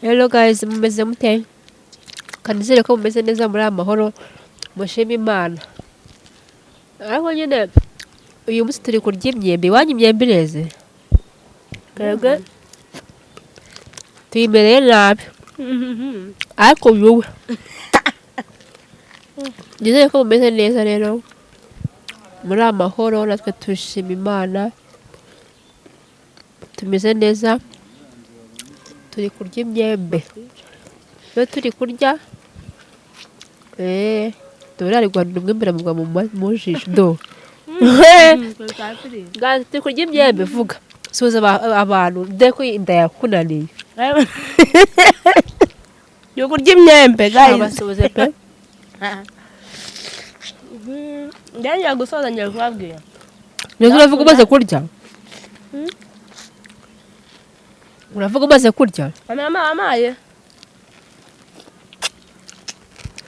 Hello guys, mumeze mute? Kanizere ko mumeze neza muri amahoro, mushima Imana. Ariko nyine uyu munsi turi kurya imyembe, iwanyu imyembe ireze? Twebwe tuyimereye nabi, ariko wowe nizere ko mumeze neza rero muri amahoro, natwe dushima Imana tumeze neza, turi kurya imyembe. Iyo turi kurya dore ari guhanura umwembe uramugwa mu jisho do. Guys, turi kurya imyembe, vuga suhuza abantu dore ko inda yakunaniye. Yo kurya imyembe guys. Abasuhuze pe. Ngiye gusoza ngiye kubabwira. Mbese uravuga umaze kurya? Uravuga umaze kurya? Mama wamaye.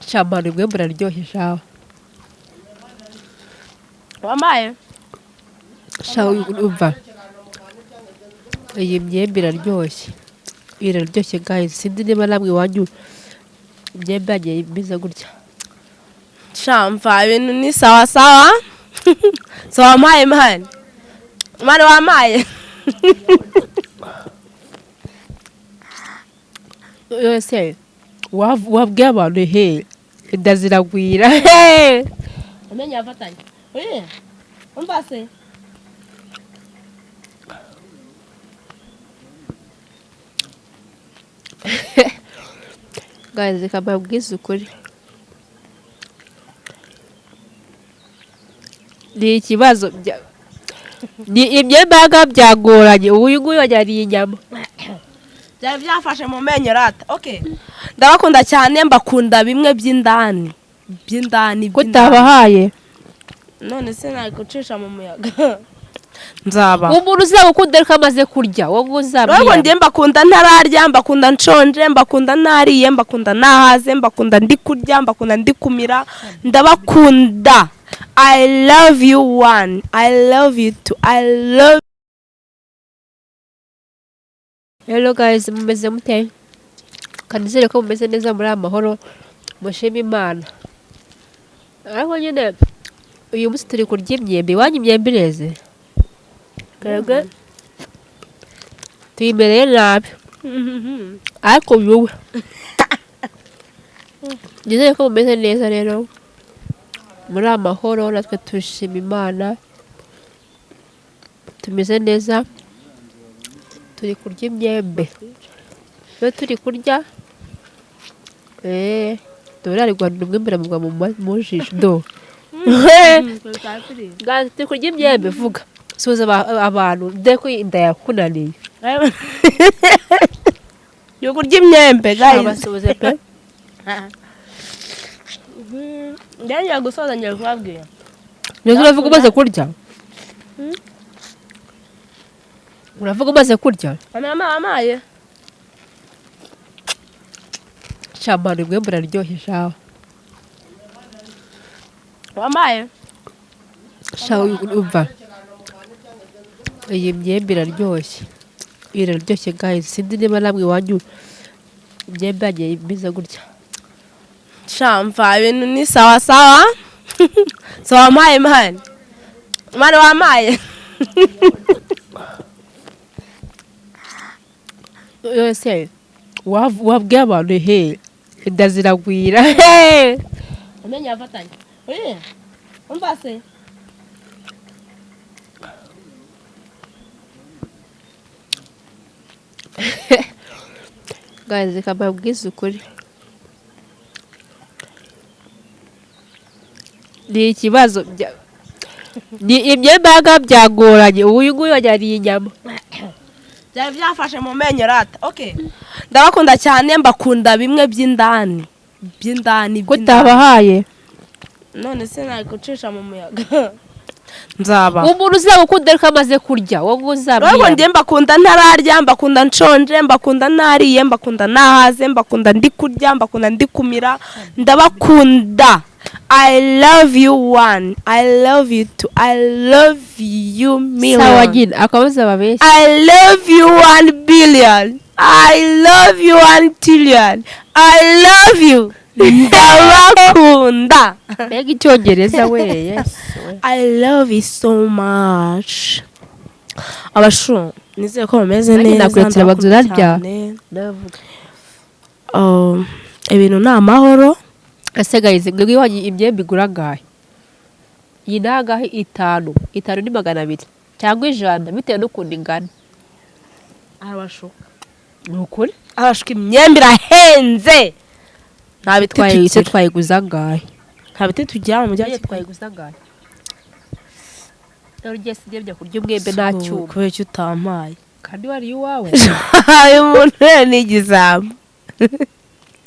Shamana umwembe uraryoshye shawa. Wamaye. Shawa umva. Iyi myembe iraryoshye. Iraryoshye guys. Sinzi niba namwe iwanyu imyembe yagiye imeze gutya. Shamva ibintu ni sawa sawa. So wamaye man. Mwana wamaye. Yose wabwiye abantu he inda ziragwira. Amenyo yafatanye. Oye. Umva se. Guys, reka mbabwize ukuri. Ni ikibazo ni imyembaga byagoranye, uyu nguyu yariye inyama. Byari byafashe mu menyo rata. Okay. Ndabakunda cyane, mbakunda bimwe by'indani. By'indani. Ko utabahaye. None se nagucisha mu muyaga. Nzaba. Umuntu uzagukunda ariko amaze kurya, wowe uzabwira. Rero njye mbakunda ntararya, mbakunda nshonje, mbakunda nariye, mbakunda nahaze, mbakunda ndi kurya, mbakunda ndi kumira, ndabakunda. I love you one, I love you two, I love. Hello guys, mumeze mute? Kanizere ko mumeze neza muri amahoro, mushima Imana. Ariko nyine uyu munsi turi kurya imyembe, iwanyu imyembe ireze? Twebwe tuyimereye nabi, ariko wowe nizere ko mumeze neza rero muri amahoro, natwe dushima Imana tumeze neza, turi kurya imyembe. Iyo turi kurya dore ari guhanura umwembe uramugwa mu jisho do. Guys, turi kurya imyembe, vuga suhuza abantu dore ko inda yakunaniye. Yo kurya imyembe guys. Abasuhuze pe. Ngiye gusoza ngiye kubabwira. Mbese uravuga umaze kurya? Uravuga umaze kurya? Mama wamaye. Shamana umwembe uraryoshye shawa. Wamaye. Shawa umva. Iyi myembe iraryoshye. Iraryoshye guys. Sinzi niba namwe iwanyu imyembe yagiye imeze gutya. Shamva ibintu ni sawa sawa. So wamaye man. Mwana wamaye. Yose wabwiye abantu he inda ziragwira. Amenyo yafatanye. Oye. Umva se. Guys, reka mbabwize ukuri. Ni ikibazo ni imyembaga byagoranye, uyu nguyu yariye inyama. Byari byafashe mu menyo rata. Okay. Ndabakunda cyane, mbakunda bimwe by'indani. By'indani. Ko utabahaye. None se nagucisha mu muyaga. Nzaba. Umuntu uzagukunda ariko amaze kurya, wowe uzabwira. Rero njye mbakunda ntararya, mbakunda nshonje, mbakunda nariye, mbakunda nahaze, mbakunda ndi kurya, mbakunda ndi kumira, ndabakunda. I love you one, I love you two, I love you million. Sawa nyine, akabaza babeshya. I love you 1 billion. I love you 1 trillion. I love you. Ndabakunda. Mbega icyongereza we, yes we. I love you so much. Abashu, nizeye ko bameze Nanjye neza. nakuretse Ndabakunda urabanza urarya. cyane. Navuga. Ibintu ni amahoro. Ese guys, mwebwe iwanyu imyembe igura angahe? Iyi ni angahe? Itanu, itanu ni 200 cyangwa 100 bitewe n'ukuntu ingana. Arabashuka. Ni ukuri. Arabashuka, imyembe irahenze. Nta biti Twayi se tugira. Twayiguza angahe? Nta biti tugira mu mujyi wa Nanjye Kigali. Twayiguza angahe? Dore ugiye sinjya kurya umwembe nta cyuma. Kubera icyo utampaye. Kandi wariye iwawe. Uyu muntu rero ni igisambo.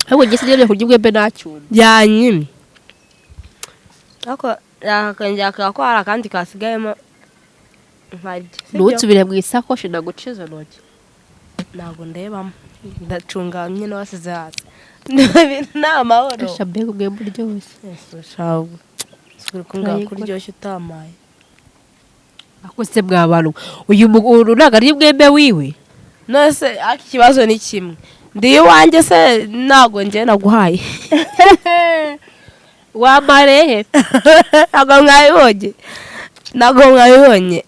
Ahubwo njye sinjya kurya umwembe nta cyuma. Yanyimye. Ariko yakongera akaba ko hari akandi kasigayemo nkarya. Sibyo? Ntunsubire mu isakoshi, naguca izo ntoki. Ntabwo ndebamo, ndacunga nyine wasize hasi. Ni amahoro. Esha, mbega umwembe uryoshye! Yesu, shabu uri kumbwira ko Turayigura. uryoshye utamaye. Ako se mwa bantu, uyu muntu ntabwo ari umwembe wiwe? None se ariko ikibazo ni kimwe, ndi iwanjye se? Ntabwo njye naguhaye. Wamarehe. Ntabwo mwabibonye, ntabwo mwabibonye.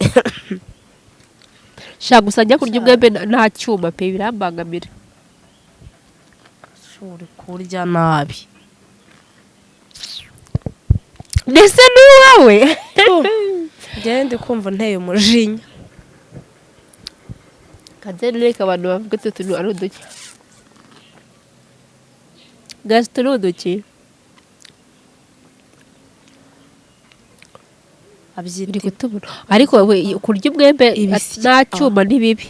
Shaka gusa njya kurya umwembe nta cyuma pe, birambangamira. Uri kurya nabi. Ndetse n'uwawe. Njyewe ndi kumva nteye umujinya. Kanze reka abantu bavuga utu tuntu ari uduki. Guys, utu ni uduki. Abyita Uri kutubona, ariko we kurya umwembe Ibisyi. nta cyuma ni bibi,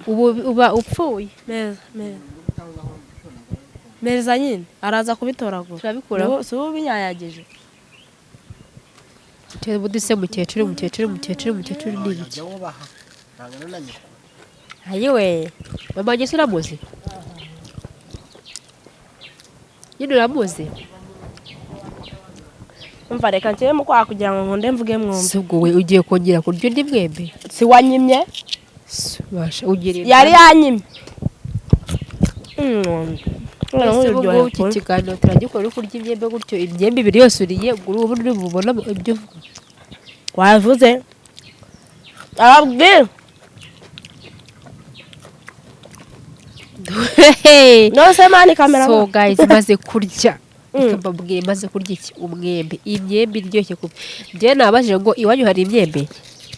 ubu uba upfuye. Meza meza meza nyine araza kubitoragura. Turabikuraho. Si ubu binyanyagije. Ubundi se mukecuru, mukecuru, mukecuru, mukecuru ni ibiki? Jya wubaha, ntangana na nyoko. Ayiwe. Mama wanjye se uramuzi nyine, uramuzi? Umva, reka nshyire mu kwaha kugira ngo nkunde mvuge mwumve. Si ubwo we ugiye kongera kurya undi mwembe? Si wanyimye? Basha ugira Yari yanyimye. Ese ubu ngubu iki kiganiro turagikora uri kurya imyembe gutyo? Imyembe ibiri yose uriye, ubwo ubu uri bubona ibyo uvuga. Wavuze arabwira. None se man, kamera? So guys, maze kurya, reka mbabwire, maze kurya iki? Umwembe, imyembe iryoshye kubi. Njyewe nabajije ngo iwanyu hari imyembe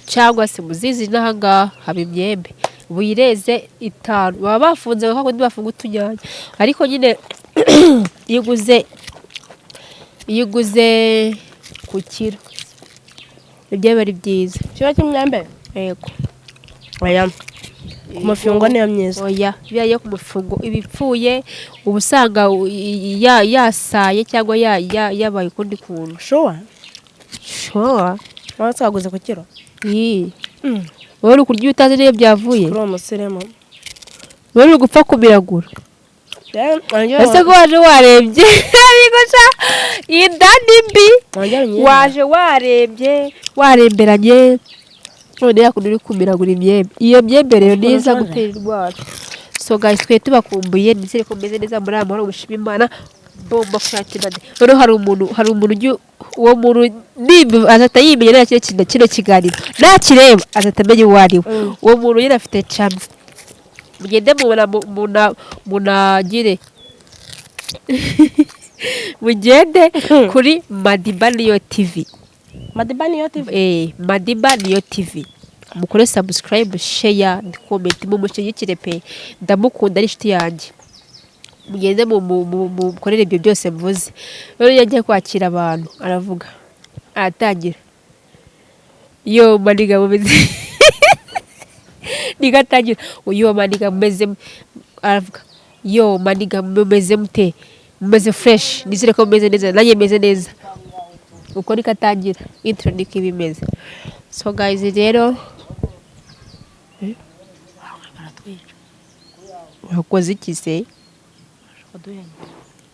cyangwa se muzizi? N'ahangaha haba imyembe, ubu ireze itanu, baba bafunze nka kundi bafunga utunyanya, ariko nyine iyo uguze ku kiro nibyo biba ari byiza. Kiro cy'imyembe? Yego. Oya, ku mufungo niyo myiza. Oya, biriya yo ku mufungo iba ipfuye, uba usanga yasaye cyangwa yabaye ukundi kuntu. Sure? Sure. Waba twaguze ku kiro. Ii. Wowe uri kurya utazi n'iyo byavuye. Kuri uwo musirimu. Wowe uri gupfa kumiragura. Ese ko waje warebye? Ariko sha, inda ni mbi. Waje warebye, waremberanye, none yakuntu uri kumiragura imyembe. Iyo myembe rero niza Ushonje? gutera indwara. So guys, twe tubakumbuye, nizere ko meze neza muri aya mahoro, mushima Imana. Bomba furatinade. Noneho hari umuntu ujya, uwo muntu nimba azahita yimenya nta kino kiganiro nakireba, azahita amenya uwo ari we. Uwo muntu nyine afite channel, mugende mubona munagire, mugende kuri Madiba Niyo TV. Madiba Niyo TV. Madiba Niyo TV, mukore subscribe, share, comment, mumushyigikire pe, ndamukunda, ari inshuti yanjye. Mugende mukorere ibyo byose mvuze. Rero iyo agiye kwakira abantu aravuga, aratangira: "Yo my nigga, mumeze?" Niko atangira: "Yo my nigga, mumeze?" Aravuga: "Yo my nigga, mumeze mute? Mumeze fresh? Nizere ko mumeze neza, nanjye meze neza." Uko niko atangira intro, niko iba imeze. So guys rero, Baratwica. Wakoze iki se?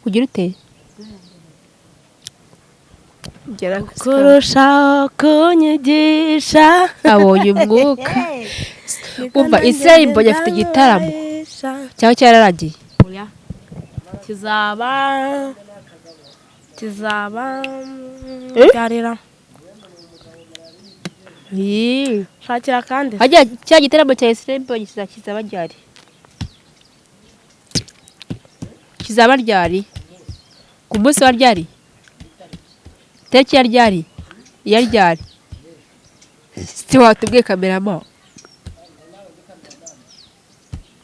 Kugira ute? Kurushaho kunyigisha. Abonye umwuka. Umva, Israel Mbonyi afite igitaramo. Sha. Cyangwa cyararangiye? Oya. Kizaba Eh? byarira. Ii. Shakira kandi. Hajya cya gitaramo cya Israel Mbonyi kizaba ryari? Kizaba ryari? Ku munsi wa ryari? Tariki ya ryari? Ya ryari? Si watubwiye, kamerama?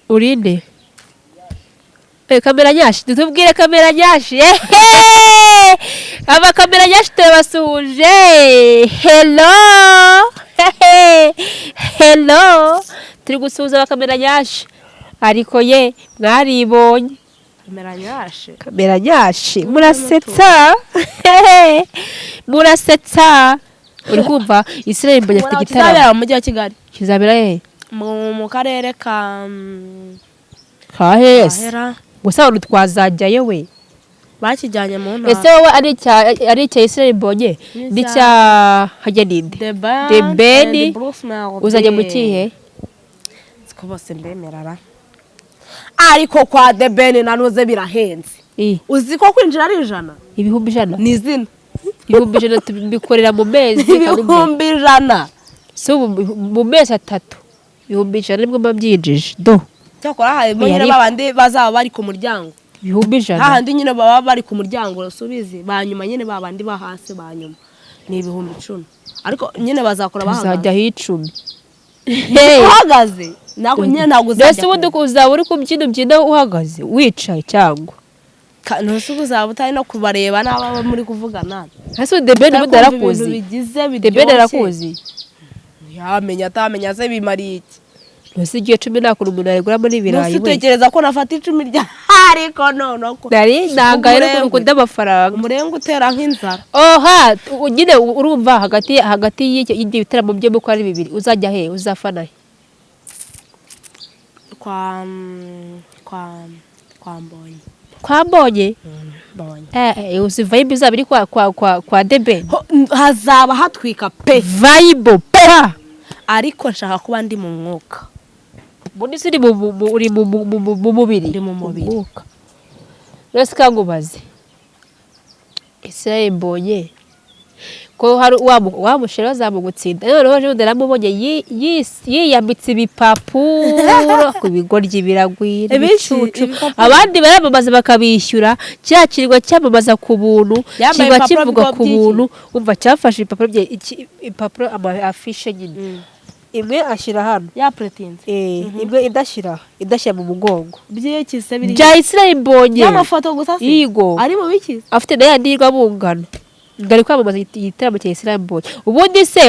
Urinde? Eh, kamera nyashi, tutubwire kamera nyashi. Ehe! Aba kamera nyashi turabasuhuje. Hello! Hehe! Hello! Turi gusuhuza abakamera nyashi. Ariko ye, mwaribonye. Kamera nyashe. Kamera nyashi, murasetsa. Hehe! Murasetsa. Uri kumva Israel Mbonyi afite igitaramo. Kizabera mu mujyi wa Kigali. Kizabera hehe? Mu karere ka Kahese. Kahera. Gusa abantu twazajyayo we. Bakijyanye mu ntara. Ese wowe ari icya Israel Mbonyi N'icya- n'icya hajya ninde? The Ben. The Ben. And Bruce Melody. Uzajya mu kihe? Siko bose mbemerara. Ariko kwa The Ben nanuze birahenze. I, Uzi ko kwinjira ari 100? 100,000? Ni izina. 100,000 tubikorera mu mezi karumwe. 100,000. Si ubu mu mezi 3 100,000 nibwo mba mbyinjije do. Cyakora harimo Oya, nyine ariko- babandi bazaba bari ku muryango. 100,000. Hahandi nyine baba bari ku muryango usubizi ba nyuma nyine babandi ba hasi ba nyuma ni 10,000, ariko nyine bazakora bahagaze. Tuzajyaho 10. Uhagaze ntabwo nyine ntabwo uzajya. Mbese ubundi uzaba uri kubyina ubyina uhagaze, wicaye cyangwa? Ntuse ubu uzaba utari no kubareba n'aba muri kuvugana. Ese The Ben ubundi Utari kumva ibintu arakuzi? bigize The Ben biryoshye. arakuzi? Yamenya atamenya se bimariye iki? Mbese igihe 10 nta kuntu umuntu yayiguramo n'ibirayi Ntuse we. utekereza ko nafata 10 rya ariko none ko Nari ntangaye no Umurengwe. ukunda amafaranga. Umurengwe utera nk'inzara. Oha, nyine urumva hagati y'ibyo bitaramo byombi uko ari bibiri, uzajya he? Uzafana he? Kwa Mbonyi. Kwa Mbonye? Mbonyi. Eh, uzi vibe izaba iri kwa The Ben? Hazaba hatwika pe. Vibe pa. Ariko nshaka kuba ndi mu mwuka. Ubundi se uri mu mubiri? Ndi mu mubiri. Umwuka. Rero kangubaze, Israel Mbonye ko hari wa musheri bazamugutsinda, noneho ejo bundi naramubonye yiyambitse ibipapuro ku bigoryi biragwira. Ibiki? Ibicucu. Ibipapuro? Abandi baramamaza bakabishyura, cya kirwa cyamamaza ku buntu. Yambaye Kirwa ibipapuro kivuga ku by'iki? buntu. Umva, cyafashe ibipapuro bye, ibipapuro ama affiche nyine, imwe ashyira hano. Yapuretinze. Eh, imwe idashyira mu mugongo. By'iki se biri? Bya Israel Mbonye. Y'amafoto gusa se? Yigo. Ari mu biki? Afite na yandi yirwa bungana ngo ari kwamamaza igitaramo cya Israel Mbonyi. Ubundi se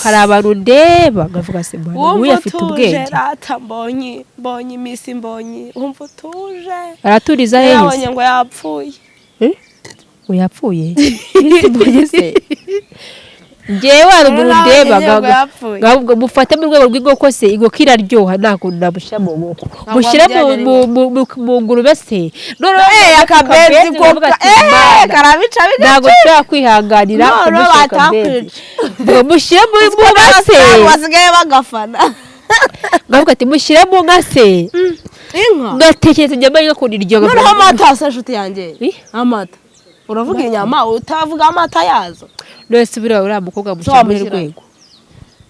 hari abantu ndeba nkavuga se Mbonyi Wumva uyu afite utuje. ubwenge. Rata Mbonyi, Mbonyi, Miss Mbonyi, wumva utuje. Araturiza hehe? Yabonye ngo yapfuye. Eh? Ngo yapfuye Miss Mbonyi se? Njyewe hari umuntu Nabonye ndeba ngo yapfuye. mufate mu rwego rw'inkoko se, inkoko iraryoha, nta kuntu namushyira mu nkoko. Ntabwo Mushyira wabyajya. mu ngurube se noneho? Eh, akabenzi ko nkavuga ati, eh "Mana, karabica. ntabwo nshobora kwihanganira Noneho kumushyira akabenzi." batakwica. Ngo mushyire mu nka se. Basigaye bagafana. Nkavuga ati mushyire mu nka se. Inka. Ngatekereza inyama y'inka ukuntu iryoha. Noneho amata se, nshuti yanjye? Eh? Amata, uravuga inyama utavuga amata yazo. None se buriya uriya mukobwa mushyira muri Wamushyira. rwego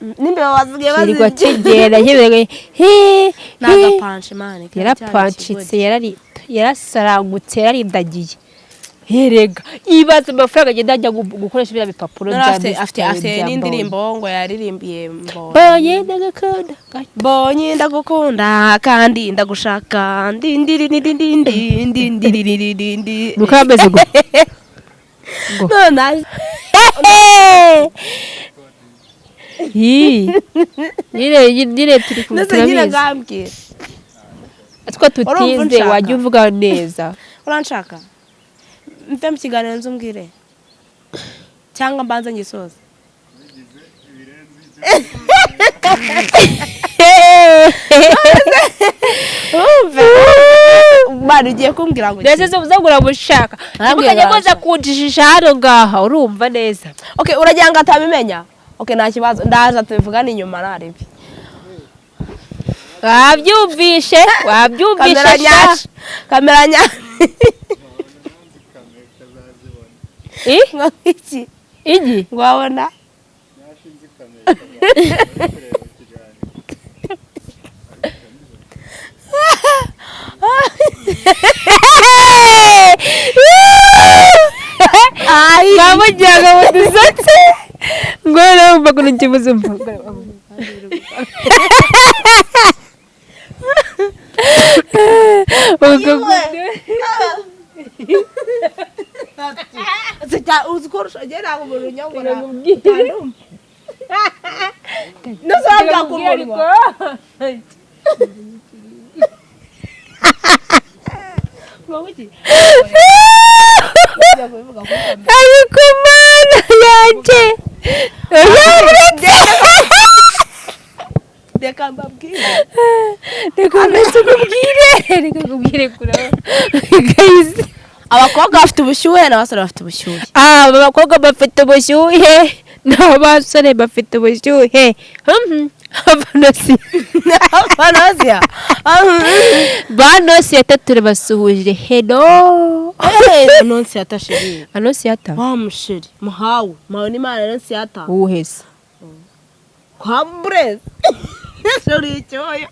N'imbeba basigaye kirirwa bazirya. kigenda kibereye he. Ni agapanshi mani. Yarapanshitse, yarasarangutse, yararindagiye. Herega ibaze amafaranga agenda ajya gukoresha biriya bipapuro bya afite Miss afite bya afite Mbonyi. N'indirimbo ngo yaririmbiye Mbonyi. Mbonye ndagakunda. Mbonyi ndagukunda kandi ndagushaka ndi ndi ndi ndi ndi ndi ndi ndi ndi ndi ndi. Nuko ameze ngo ngo None Hi. Nyine turi ku ndetse nyine turabizi. ngambwira. Two Urumva tutinze unshaka? wajya uvuga neza. Uranshaka mve mu kiganiro nzumbwire cyangwa mbanze ngisoze? Wumve mani, ugiye kumbwira ngo Mbese zo uramushaka? Arambwira Ntimukajye muza ngo kunjijisha hano ngaha, urumva neza. Okay, uragira ngo atabimenya. Okay, nta kibazo, ndaza tubivugane inyuma narebe. Wabyumvishe, wabyumvishe. Kamera Sha. Nyashi, kamera nyashi. Kamera kazazibona. I? Ngo iki? Igi. Ngo wabona Nyashi nzi kamera kazazibona kureba ikiganiro. Bamugiraga ngo dusetse, ngo noneho wumva ukuntu kibuze mvuga. Uzi ko njye ntabwo umuntu unyongora ntuzabwira ku munwa. Ariko Mana yanjye! Reka mbabwire. Reka mbese nkubwire, reka nkubwire kuraba guys. Abakobwa bafite ubushyuhe n'abasore bafite ubushyuhe. Aba bakobwa bafite ubushyuhe n'abasore bafite ubushyuhe. Abanosi. Abanoziya. Banosiyata, turabasuhuje, hello. Anonsiyata chérie. Anosiyata. Wa musheri muhawe muhawe n'Imana Anonsiyata. Uwuhese? Kwa Burezi uri icyoyo,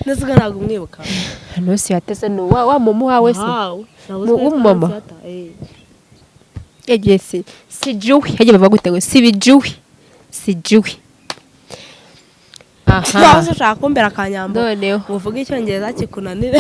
ndetse ntabwo umwibuka. Anosiyata se ni wa mumuhawe se? Muhawe. W'umumama? Yagiye si juwi yagiye bavuga gute ngo si bijuwi, si juwi, aha. Waba ushaka kumbera akanyambo Noneho ngo uvuge icyongereza kikunanire,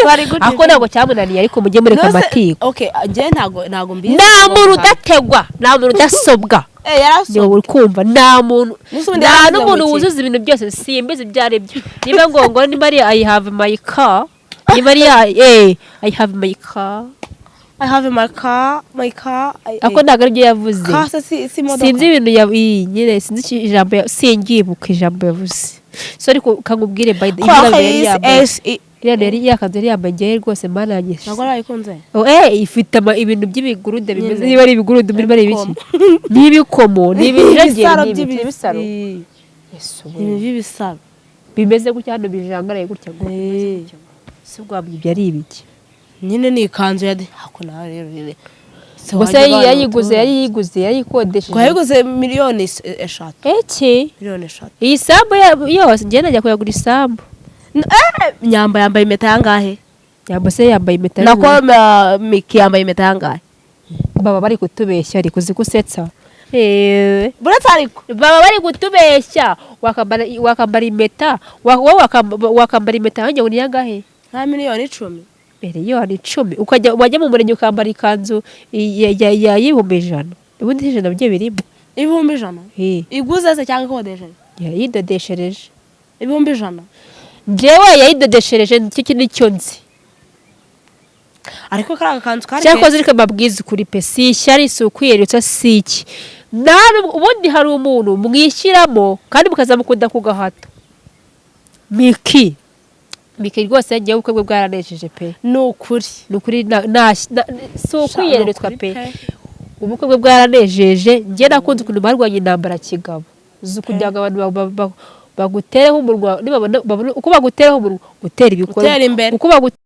bari guca. Ako ntabwo cyamunaniye, ariko mujye mureka amatiku. Okay, njye ntabwo mbizi. Nta muntu udategwa, nta muntu udasobwa. Eh, yarasobwa. Ni uri kumva, nta muntu Nese ubundi nta yaravuze n'umuntu ngo iki? wuzuza ibintu byose. Simbizi ibyo ari byo, niba ngo niba ari "I have my car", niba ari "I have my car". I have my car, my car. Ako ntabwo aribyo yavuze. Car se si imodoka? Sinzi ibintu ya iyi nyine, sinzi ijambo singibuka ijambo yavuze. So ariko kankubwire, by the Ko yari yambaye S E. iriya yari yakanzu yari yambaye, ngewe rwose Mana yanjye. Ntabwo warayikunze? Oh, ifite ibintu by'ibigurude bimeze Nyine. niba ari ibigurude, niba ari ibiki, n'ibikomo, ni Ibisaro. ibijageri, n'ibisaro. Yesu we. Ibintu by'ibisaro. Bimeze gutya hano, bijangaraye gutya ngo bimeze gutya. Si ubwabyo ibyo ari ibiki? Nyine ni ikanzu ya hako nawe rero. Se Gusa wajya ubana yayiguze, umuturage. yari yiguze, yayikodesheje. Ngo yayiguze miliyoni 3. Eki? Miliyoni 3. Iyi sambu yose njye najya kuyagura isambu. Nyamba yambaye impeta yangahe? Yambo se yambaye impeta? Nako Miki yambaye impeta yangahe? Baba bari kutubeshya, ariko uzi ko usetsa. Buretse ariko Baba bari kutubeshya. Wakambara impeta, wowe wakambara impeta yanjye ngo ni yangahe? Nka miliyoni 10. Miliyoni 10, ukajya wajya mu murenge ukambara ikanzu ya y'100,000, ubundi 100 byo birimo. 100,000? Iguze se cyangwa ikodesheje? Yayidodeshereje. 100,000? Njyewe yayidodeshereje, nicyo kintu nicyo nzi. Ariko kariya gakanzu kari Cyakoze reka mbabwize ukuri pe, si ishyari, si ukwiyerutsa, si iki. Ubundi hari umuntu mwishyiramo kandi mukazamukunda ku gahato. Miki, Miki rwose yagiye, ubukwe bwe bwaranejeje pe. Ni ukuri. Ni ukuri, si ukwiyeretswa Ni pe. ukuri. Ubukwe bwe bwaranejeje. Njye nakunze ukuntu barwanye intambara kigabo uzi kugira ngo abantu bagutereho umunwa, nibabona babona uko baguteraho umunwa, gutera ibikorwa. Gutera imbere. Uko bagutera.